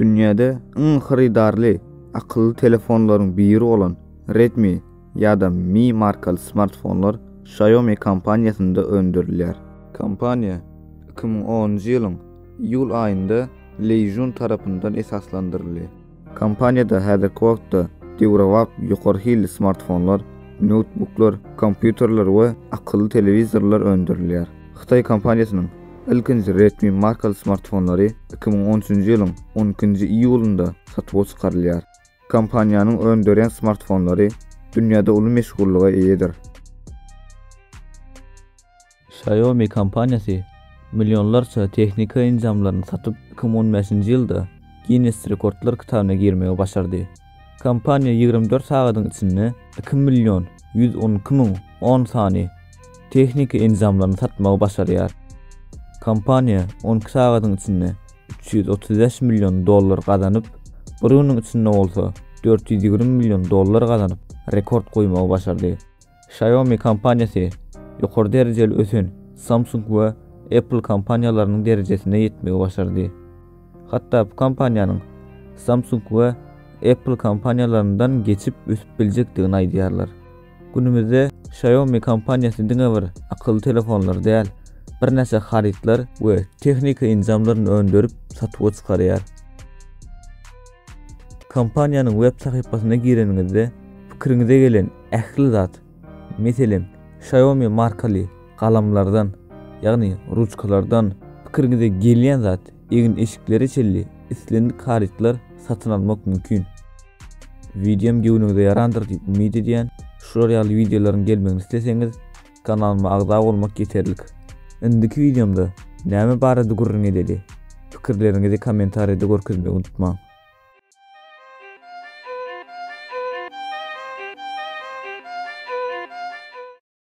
Dünýäde iň hyrydarly akylly telefonlaryň biri bolan Redmi ýa-da Mi markaly smartfonlar Xiaomi kompaniýasynda öndürilýär. Kompaniýa 2010-njy ýylyň iýul aýynda Lei Jun tarapyndan esaslandyryldy. Kompaniýada häzirki wagtda döwrebap ýokary hilli smartfonlar, noutbuklar, kompýuterler we akylly telewizorlar öndürilýär. Hytaý kompaniýasynyň ilkinji Redmi markaly smartfonlary 2013-nji ýylyň 12-nji iýulynda satuwa çykarylýar. Kompaniýanyň öndürýän smartfonlary dünýäde uly meşhurlyga eýedir. Xiaomi kompaniýasy millionlarça tehnika enjamlaryny satyp, 2015-nji ýylda Ginnes rekordlar kitabyna girmegi başardy. Kompaniýa 24 sagadyň içinde 2 million 112 1010 sany tehnika enjamlaryny satmagy başarýar. Kompaniýa 12 sagadyň içinde 335 million dollar gazanyp, bir günüň içinde bolsa 420 million dollar gazanyp, rekord goýmagy başardy. Xiaomi kompaniýasy ýokary derejeli ösen Samsung we Apple kompaniýalarynyň derejesine ýetmegi başardy. Hatda bu kompaniýanyň Samsung we Apple kompaniýalaryndan geçip ösüp biljekdigini aýdýarlar. Günümizde Xiaomi kompaniýasy diňe bir akylly telefonlary däl, birnäçe harytlar we tehnika enjamlaryny öndürip satuwa çykarýar. Kompaniýanyň web sahypasyna gireniňizde pikiriňize gelen ähli zat, meselem, Xiaomi markaly galamlardan, ýagny ruçkalardan, pikiriňize gelýän zat, egin-eşiklere çenli islendik harytlar satyn almak mümkin. Wideom göwnüňize ýarandyr diýip umyt edýän. Şular ýaly wideolaryň gelmegini isleseňiz, kanalyma agza bolmak ýeterlik. Indiki wideomda näme barada gürrüň edeli? Pikirleriňizi kommentariýada görkezmegi unutmaň.